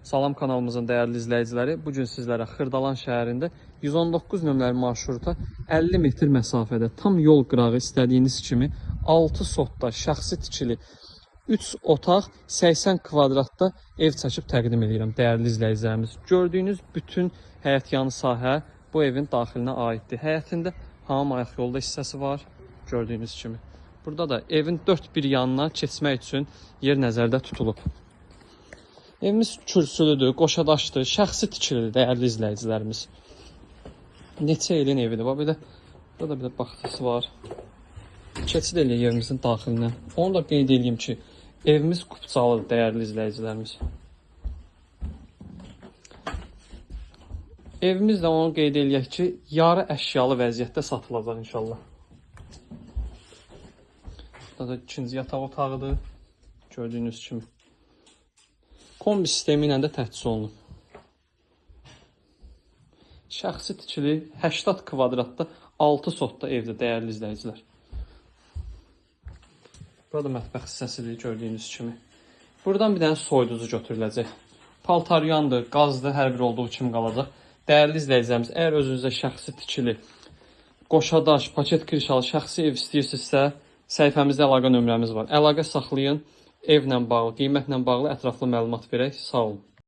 Salam kanalımızın dəyərli izləyiciləri. Bu gün sizlərə Xırdalan şəhərində 119 nömrəli marşruta 50 metr məsafədə tam yol qırağı istədiyiniz kimi 6 sotda şəxsi tikili 3 otaq 80 kvadratda ev çəkib təqdim edirəm dəyərli izləyicilərimiz. Gördüyünüz bütün həyətyanı sahə bu evin daxilinə aiddir. Həyətində hamam ayaq yolda hissəsi var gördüyünüz kimi. Burada da evin dörd bir yanına keçmək üçün yer nəzərdə tutulub. Evimiz kürsülüdür, qoşadaşdır, şəxsi tikilidir dəyərli izləyicilərimiz. Neçə ilin evidir. Bax belə, burada da bir də bağçası var. Keçid eləyək evimizin daxilinə. Onu da qeyd eləyim ki, evimiz kupçalıdır dəyərli izləyicilərimiz. Evimiz də onu qeyd eləyək ki, yarı əşyalı vəziyyətdə satılacaq inşallah. Burada da ikinci yataq otağıdır. Gördüyünüz kimi. Kombi sistemi ilə də təchiz olunub. Şəxsi tikili 80 kvadratda 6 sotda evdir dəyərli izləyicilər. Burada mətbəx hissəsidir gördüyünüz kimi. Buradan bir dənə soyuducu götürüləcək. Paltaryandır, qazdır, hər bir olduğu kimi qalacaq. Dəyərli izləyicilərimiz, əgər özünüzə şəxsi tikili, qoşadaş, paket kirişalı şəxsi ev istəyirsinizsə, səhifəmizdə əlaqə nömrəmiz var. Əlaqə saxlayın, evlə bağlı, qiymətlə bağlı ətraflı məlumat verək. Sağ olun.